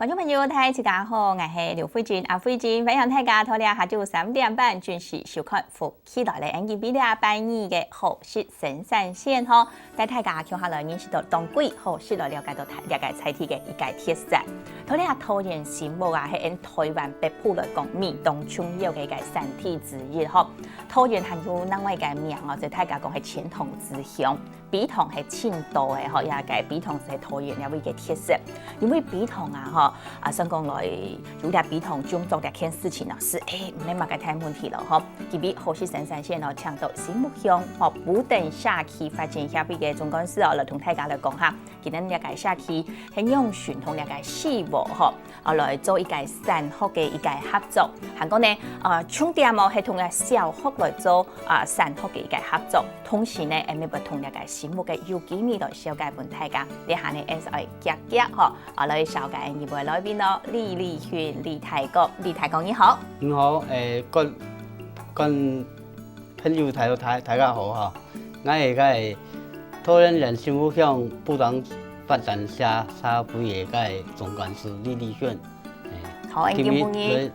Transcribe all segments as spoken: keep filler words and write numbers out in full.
觀眾朋友，大家好，𠊎係劉慧君，阿慧君，歡迎大家在這下晝三點半準時收看《福氣來了》，今晡日禮拜二个好食生產線吼，帶大家共下來認識到當季好食，來了解到這个在地个一个特色。在這桃園新屋啊，係𫣆台灣北部來講，米當重要个一个產地之一吼。桃園還有另外一个名哦，就大家講係錢塘之鄉。 陂塘係盡多个吼，這个陂塘係桃園這位个特色。因為陂塘啊吼，啊，算講來有這陂塘種作這件事情啊，係，欸，毋係麼个大問題囉吼。今晡日好食生產線哦，請到新屋鄉吼，埔塘社區發展協會个總幹事哦，來同大家來講下，今晡日這个社區係仰形同這个新屋吼， 呃，來做一个產學个一个合作。還過呢，呃，重點哦，係同這小學來做，啊，產學个一个合作。同時呢，𫣆也會同這个新屋个有機米來紹介分大家。這下呢，𫣆就愛遽遽吼，啊，來紹介𫣆个來賓哦，李禮勳，李大哥，李大哥你好。你好，欸，觀，觀 朋友大，大，大家好吼，𠊎係該桃園縣新屋鄉埔塘發展協，協會个該總幹事李禮勳。欸，好，今晡日今晡日來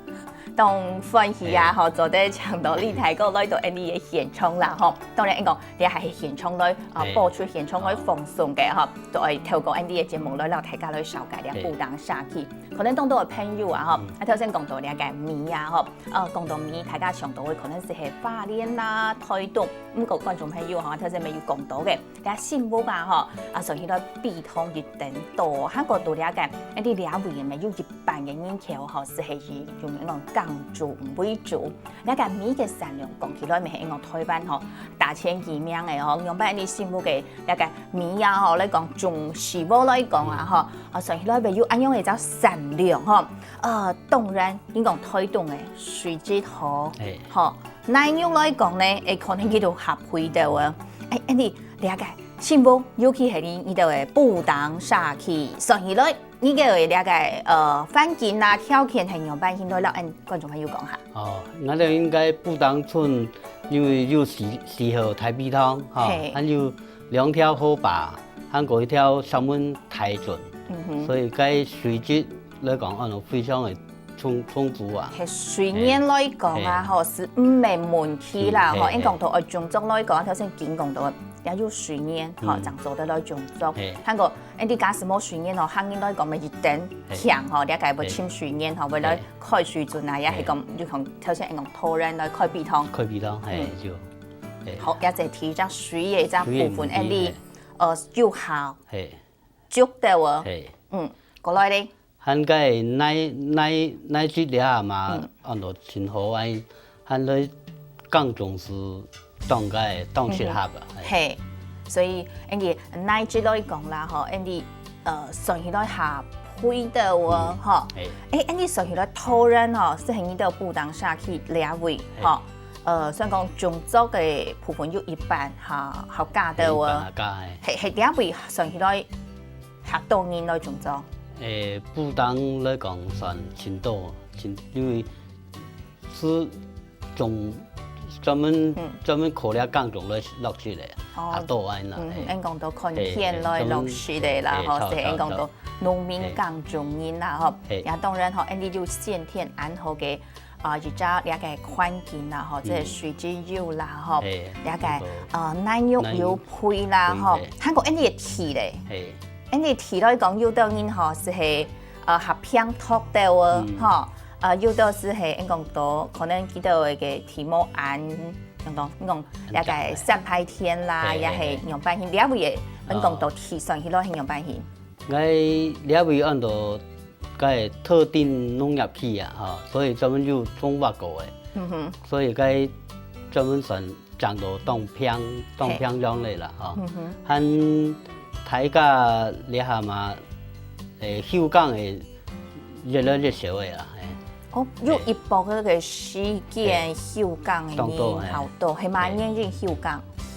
當歡喜啊，欸，吼，做得請到李大哥來到𫣆俚个現場啦吼。當然，𫣆講這下係現場來，啊，欸，播出現場來放送个吼，都愛透過𫣆俚个節目來，摎大家來紹介這埔塘社區。可能當多个朋友啊吼，啊，頭先講到這个米啊吼， 呃，講到米，大家想到个可能係花蓮啦、臺東，毋過觀眾朋友吼，頭先也有講到个，這新屋啊吼，啊，算起來陂塘一等多，還過到這个，𫣆俚這位也有一半个人口吼，係以用該種耕種為主。這个米个產量講起來，也係𫣆俚台灣吼，打前幾名个吼，仰般𫣆俚新屋个這个米啊吼，來講，從事務來講啊吼，啊，算起來也有恁樣个一隻產量吼。呃，當然， 你講臺東个水質好，欸，吼，耐用來講呢，會可能佢都合配到啊。欸，恁樣，這个新屋，尤其係你，你兜个埔塘社區，算起來，你个這个，呃，環境啊，條件係仰般形來摎𫣆觀眾朋友講下。哦，𠊎兜應該埔塘村，因為有四，四號大陂塘，吼，嘿，還有兩條河壩，還過一條石門大圳，嗯哼，所以該水質來講，安到非常个 充，充足啊。係水源來講啊，嘿，吼，係毋係問題啦，嗯，吼，嘿，應講到愛種作來講，頭先經講到，也有水源，吼，嗯，正做得來種作。嘿，還過，恁樣假使無水源吼，客人來講，乜一等強吼，這个會尋水源吼，會來開水圳啊，也係講，就同頭先應講土人來開陂塘。開陂塘，嘿，嗯，就，嘿，好，也就提一隻水个一隻部分，水个問題，恁樣，嘿，呃，有效，嘿，足夠哦。嘿，嗯，過來咧。 還該耐，耐，耐水這下嘛，嗯，安到盡好，恁，還來耕種係當該，當適合啊。嗯哼。嘿，所以，恁樣耐水來講啦，吼，恁樣，呃，算起來合配到哦，嗯，吼。嘿。欸，恁樣算起來，桃園吼，係你兜埔塘社區這位，嘿，吼，呃，算講種作个部分有一半，哈，合格到哦。有一半合格，嘿。係，係這位算起來 較多人來種作？欸，埔塘來講算盡多，盡，因為係種專門，嗯，專門靠這耕種來落實个，哦，較多恁樣，嗯，嘿，應講到看天來落實个啦，嘿，嘿，吼，專門，嘿，係應講到農民耕種人啦，吼，嘿，也當然吼，恁樣有先天恁好个 啊，一隻這个環境啦，吼，嗯，這个水質有啦，吼，嘿，這个，有，呃，耐用有肥啦，有肥，吼，嘿，還過恁樣个地咧，嘿，恁樣个地來講，有兜人吼，係，呃，較平坦个哦，嗯，吼，呃，有兜係，應講到，可能佢兜个地無恁，應講，應講，恁樣个山排田啦，嘿，也係，嘿，嘿，仰般形，這位个，應講到地算起來係仰般形。 𠊎這位安到該特定農業區啊，吼，所以專門有種挖果个。嗯哼。所以該專門算種到當平，當平洋个啦，吼。嗯哼。還大家這下嘛，欸，休耕个越來越少个啦，嘿。哦，有一部分个時間，嘿，休耕个人較多，當多，嘿，係嘛，嘿，年人休耕。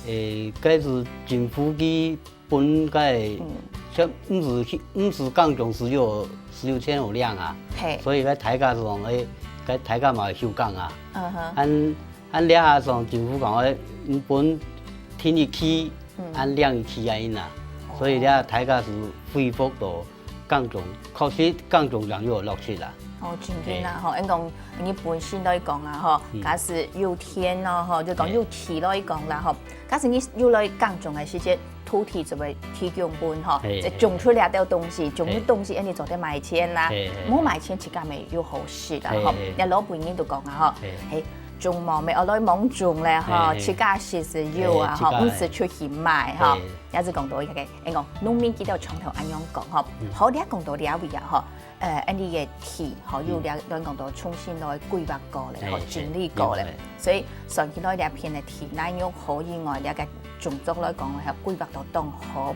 欸，該係政府佢 分該，嗯，像毋係，毋係耕種係有，係有錢有糧啊。嘿。所以該大家講，欸，該大家嘛會休耕啊。嗯哼。恁，恁這下講政府講，欸，你分田一期，嗯，恁糧一期恁樣啊。哦。所以這大家係恢復到耕種，確實耕種上有樂趣啦。哦，真个啦，吼，應講你本身來講啊，吼，假使有田咯，吼，就講有地來講啦，吼，假使你有來耕種个時節，土地就會提供分，吼，就種出來个東西，種个東西，你做得賣錢啦，無賣錢自家咪又好食啦，吼。你老本人都講啊，吼，嘿，種無咪愛來罔種咧，吼，自家食就有啊，吼，毋使出去買，吼。 也係講到一个，應講農民佢兜傳統恁樣講吼，好，你講到這位啊吼，呃，恁樣个地吼，又了，咱講到重新來規劃過咧，吼，整理過咧，所以算起來這片个地，那又好以外，這个種族來講，還規劃到當好。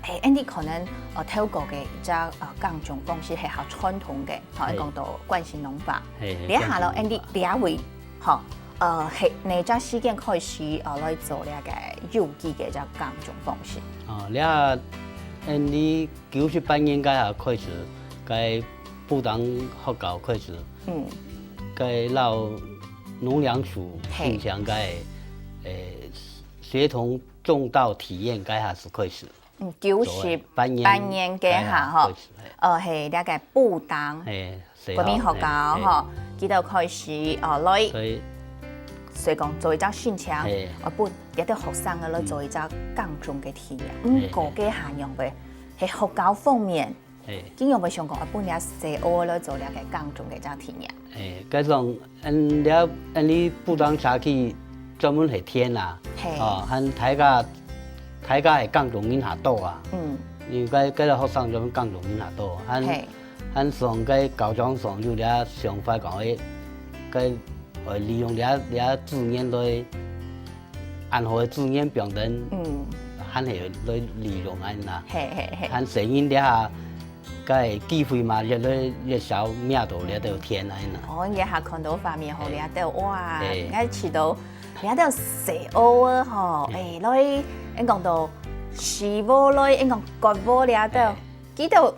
誒，恁樣可能呃透過个一隻呃耕種方式係較傳統个，吼，講到慣性農法，這下咯，恁樣這位 吼，呃，係哪隻時間開始呃來做這个有機个這耕種方式？哦，這恁樣九十八年該下開始，該布當學校開始，嗯，該摎農糧署申請該，誒，協同種稻體驗該下係開始。 嗯，九十八年該下吼，呃，係這个布當國民學校吼，佢兜開始哦來，所以講做一隻申請，哦分這兜學生啊來做一隻耕種个體驗。毋過該下樣个係學校方面，經常會想講啊分這細學來做這个耕種个這體驗。 誒，該種恁這恁樣布當社區專門係田啊，哦，還大家大家係耕種人較多啊，嗯，因為該該兜學生專門耕種人較多，還還上該校長上有這想法講誒，該愛利用這這資源來恁好个資源放等，嗯，還係來利用恁樣啊，嘿嘿嘿，還細人這下 該機會嘛，越來越少，摸到這兜田啊，恁樣。哦，你還看到畫面吼，這兜哇，𠊎試到這兜細學个吼，誒，來，𠊎講到，係無來，𠊎講割無這兜，佢兜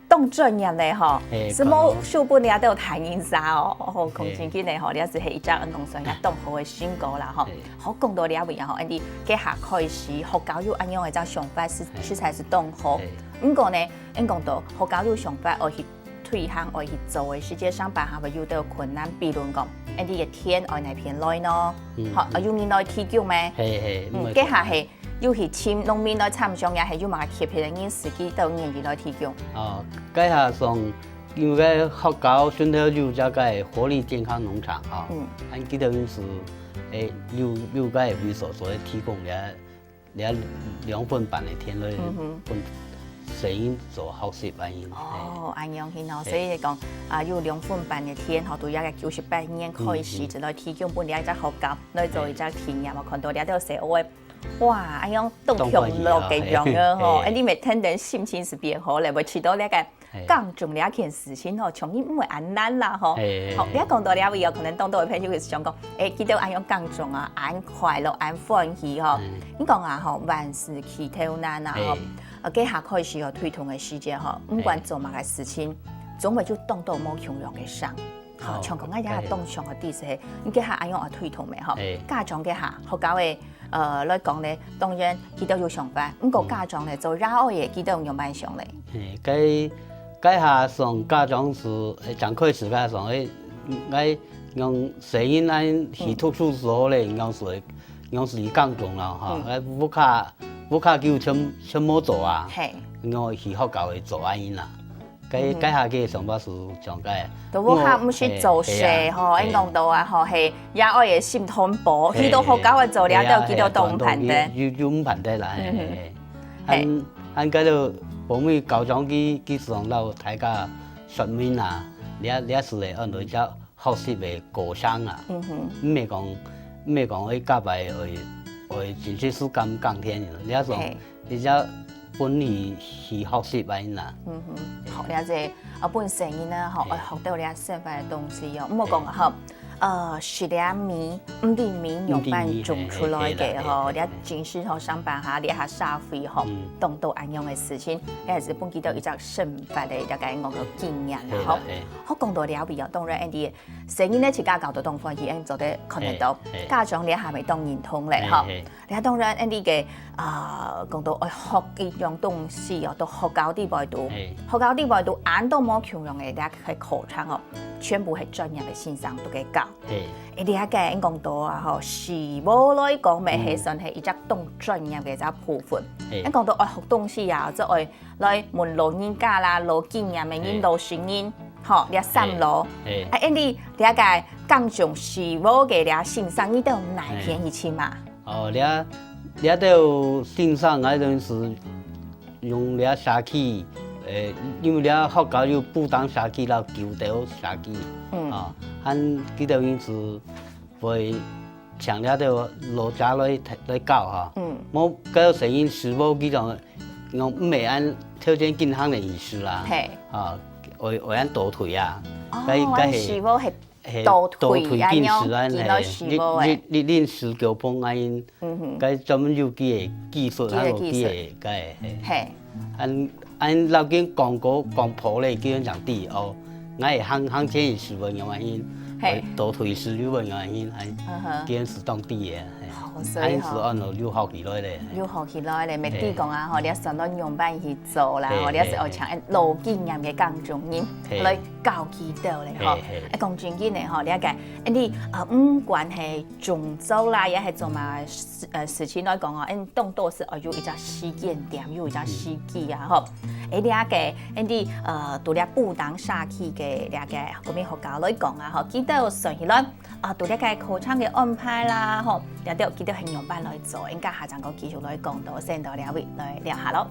當專業咧吼，係無輸分這兜大人儕哦，吼，講真經个吼，這係一隻𠊎講算也當好个成果啦吼。好，講到這位啊吼，恁樣，這下開始學校有恁樣个一隻想法，實實在係當好。毋過呢， 𠊎講到學校有想法愛去推行、愛去做个時節，上擺還會有兜困難，比如講，恁樣个田愛哪片來呢？好，愛有人來提供咩？係係，嗯，該下係有去尋農民來參詳，也係有麼个特別个人士去到願意來提供。哦，該下上，因為該學校脣頭有隻个活力健康農場吼，嗯，恁佢兜人士，誒，有有該位所所以提供个 這兩分半个田來分細人做學習恁樣。哦，恁樣形哦，所以講啊，有兩分半个田吼，對這个九十八年開始就來提供分這隻學校來做一隻體驗，我看到這兜細學个，哇，恁樣當享樂个樣仔吼，誒，你每天人心情係變好咧，會試到這个 耕種這件事情吼，從來毋會恁難啦吼。好，你講到這位哦，可能當多个朋友會想講，誒，佢兜恁樣耕種啊，恁快樂，恁歡喜吼。你講啊吼，萬事起頭難啊吼。呃，該下開始有推動个時節吼，毋管做麼个事情，總會有當多無共樣个聲。好，像講𠊎這下當想个意思係，你該下恁樣有推動个吼，家長該下，學校个 呃，來講呢，當然佢兜有想法，毋過家長呢，做爺哀个佢兜有仰般想咧？嘿，該該下上家長係，誒，正開始該下上，誒，𠊎用細人仔去讀書時候咧，用係用係耕種啦，哈，嗯，𠊎屋下屋下就全全無做啊，嘿，用去學校个做恁樣啦。 該該下个想法係像該，都屋下毋係做事吼，應講到啊吼，係爺哀个心痛薄，去到學校个做了，都去到當盼得，有有毋盼得啦，嘿嘿嘿。還還該个保姆校長佢佢想摎大家說明啊，這這係咧安到一隻學習个過程啊，毋係講毋係講愛甲來愛愛真實係耕耕田，這種 一隻本去去學習恁樣啦。嗯哼，好，了解。啊，本身呢，吼，愛學到這生活个東西哦。毋好講吼，呃，食這米，毋知米仰般種出來个吼，這真實吼，上班下，這下社會吼，當多恁樣个事情，這係分佢兜一隻生活个這个𠊎个經驗啦吼。好，講到這位哦，當然，Andy，細人仔自家教到當歡喜，恁做得看得到，家長這下也當認同咧吼。 這當然，恁呢个，啊，講到愛學一樣東西哦，到學校裡背肚，學校裡背肚恁多無共樣个，這个課程哦，全部係專業个先生都个教。誒，這个講到啊吼，食物來講，乜係算係一隻當專業个一隻部分。誒，講到愛學東西啊，就愛來問老人家啦，老經驗个人、老實人，吼，這三老。啊，恁呢這个講究食物个這先生，你兜哪片去尋啊？ 哦，這這兜先生𠊎等係用這社區，誒，因為這學校有布當社區摎九斗社區，嗯，啊，恁佢兜人係會請這兜老者來來教哈，嗯，無教細人食物佢種用毋會恁條件健康个意思啦，嘿，啊，會會恁倒退啊，哦，該該係食物係 倒退恁樣，倒退緊食恁，見到食物誒。你你你食九碰恁，該專門有佢个技術，佢个技術，還有佢个該，嘿，恁恁老緊講過講破咧，叫人講知哦，𠊎係行行前食物樣恁，嘿，倒退食物樣恁，恁，叫人食當知个，嘿，哦，所以吼，恁食安咯，又好起來咧，又好起來咧，毋知講啊吼，你愛想到仰般去做啦，吼，你愛係愛請老經驗个工作人來 教佢兜咧吼。誒，講真經个吼，這个，誒，你呃，毋管係種作啦，也係做麼个事，呃，事情來講哦，誒，當多係愛有一隻時間點，有一隻時機啊吼。誒，這个，誒，你呃，讀這布當社區个這个國民學校來講啊吼，佢兜算起來啊，讀這个課程个安排啦吼，這兜佢兜係仰般來做，應該下站講繼續來講到，先到這位來尞下咯。